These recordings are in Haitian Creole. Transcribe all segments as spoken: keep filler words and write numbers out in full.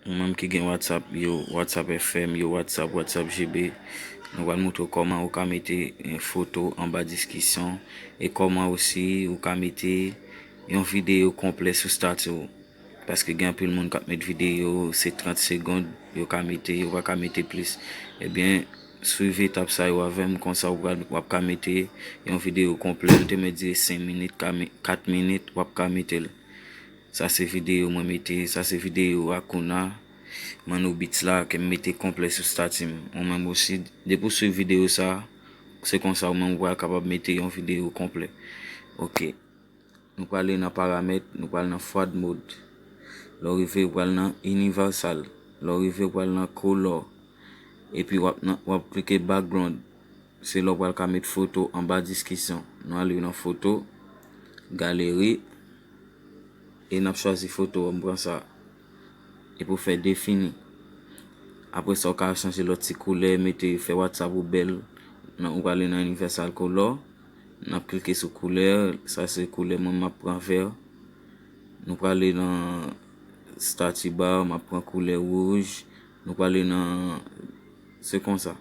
Ou menm ki gen WhatsApp, yo WhatsApp F M, yo WhatsApp, WhatsApp G B, nou pral montre w kòman ou ka mete eh, foto anba diskisyon e kòman osi ou ka mete yon videyo konplè sou stati w. Paske gen anpil moun k ap met videyo, se trant segonn yo ka mete, yo pa ka mete plis. Ebyen, swiv etap sa yo avè m, konsa w pral, w ap ka mete yon videyo konplè. Li te mèt dire senk minit, ka mi- kat minit, w ap ka mete l. Sa se videyo mwen mete, sa se videyo Akuna, Mano Beats la, ke m mete konplè sou stati m. Ou menm osi, depi w swiv videyo sa, se konsa ou menm ou pral kapab mete yon videyo konplè. Ok. Nou prale nan paramèt, nou pral nan Forward Mode. Lè w rive, ou pral nan Universal. Lè w rive, ou pral nan Color. Epi w ap, nan, w ap klike Background. Se lè w pral ka met foto anba diskisyon. Nou ale nan foto, galeri, e n ap chwazi foto, m pran sa. Epi w fè defini. Apre sa, w ka chanje lòt ti koulè, mete, fè WhatsApp ou bèl. Nan, ou prale nan Universal Color. N ap klike sou koulè. Sa se koulè mwen, m ap pran vè. Nou prale nan stati bar, m ap pran koulè wouj. Nou prale nan, se konsa.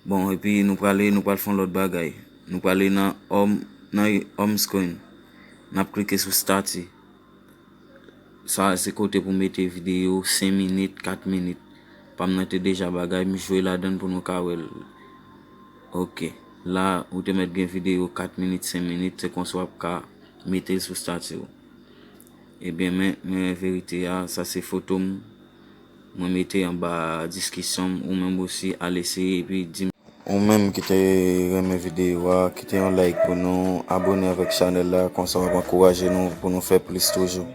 Bon, epi nou prale, nou pral fè yon lòt bagay. Nou prale nan home, nan home screen. N ap klike sou stati. Sa se kote pou mete videyo senk minit, kat minit. Pa m nan te deja bagay, m jwe ladan l pou nou ka wè l. Ok. La, ou te mèt gen videyo kat minit, senk minit, se konsa w ap ka mete l sou stati w. Ebyen, men, men verite a, sa se foto m. Mwen mete anba diskisyon m, ou menm osi al eseye epi di m. Ou menm ki te renmen videyo a, kite yon like pou nou, abone avèk chanèl la, konsa w ap ankouraje nou pou nou fè plis toujou.